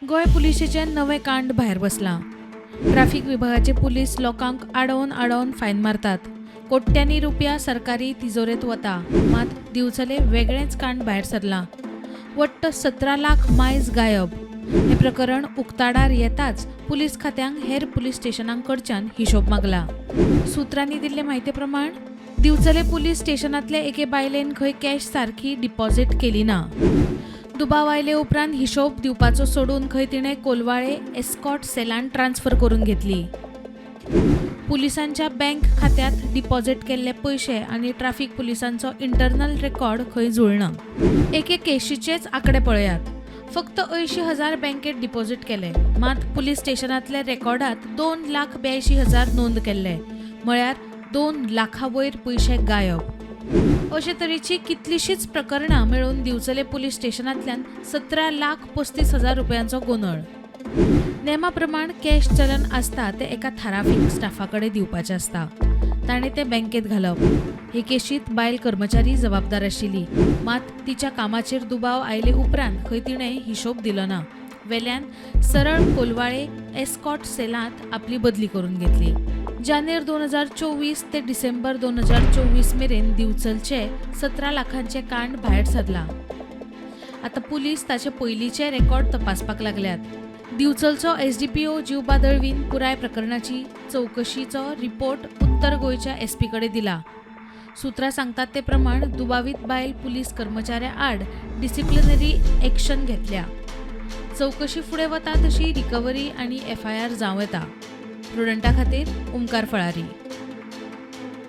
गोंय पुलिशेचें नवें कांड भायर बसलां. ट्राफीक विभागाचे पुलीस लोकांक आडोवन आडोवन फायन मारतात. कोट्यांनी रुपया सरकारी तिजोरेंत वता. मात दिवचले वेगळेंच कांड भायर सरलां. वट्ट 17 लाख मायज गायब. हें प्रकरण उक्ताडार येताच पुलीस खात्यांक हेर पुलीस स्टेशनां कडच्यान हिशोब मागला. सुत्रांनी दिल्ले म्हायती प्रमाण दिवचले पुलीस स्टेशनांतले एके बायलेन खंय कॅश सारकी डिपॉझिट केली ना. दुबाव आयले उपरांत हिशोब दिवपाचो सोडून खंय तिणें कोलवाळे एस्कॉट सेलान ट्रान्स्फर करून घेतली. पुलिसांच्या बँक खात्यांत डिपॉझिट केल्ले पयशे आनी ट्राफीक पुलिसांचो इंटरनल रेकॉर्ड खंय जुळना. एके केशीचेच आंकडे पळयात. फक्त 80,000 बँकेत डिपॉझिट केले, मात पुलीस स्टेशनांतल्या रेकॉर्डात 2,82,000 नोंद केल्ले, म्हळ्यार 2 लाखा वयर पयशे गायब. अशे तरेची कितलीशीच प्रकरणां मेळून दिवचले पुलीस स्टेशनांतल्यान 17,35,000 रुपयांचो गोंदळ. नेमा प्रमाण कॅश चलन आसता तें एका थारावीक स्टाफा कडेन दिवपाचें आसता, ताणें तें बँकेत घालप. हे केशींत बायल कर्मचारी जबाबदार आशिल्ली, मात तिच्या कामाचेर दुबाव आयले उपरांत खंय तिणें हिशोब दिलो ना. वेल्यान सरळ कोलवाळे एस्कॉट सेलांत आपली बदली करून घेतली. जानेर 2024 ते डिसेंबर 2024 मेरेन दिवचलचे 17 लाखांचें कांड भायर सरलां. आतां पुलीस ताचे पयलींचे रेकॉर्ड तपासपाक लागल्यात. दिवचलचो एसडीपीओ जिवबा दळवीन पुराय प्रकरणाची चवकशीचो रिपोर्ट उत्तर गोंयच्या एसपी कडेन दिला. सुत्रां सांगतात ते प्रमाण दुबावीत बायल पुलीस कर्मचाऱ्या आड डिसिप्लिनरी एक्शन घेतल्या. चवकशी फुडें वता तशी रिकव्हरी आनी एफआयआर जावं येता. प्रुडंटा खातीर ओमकार फळारी.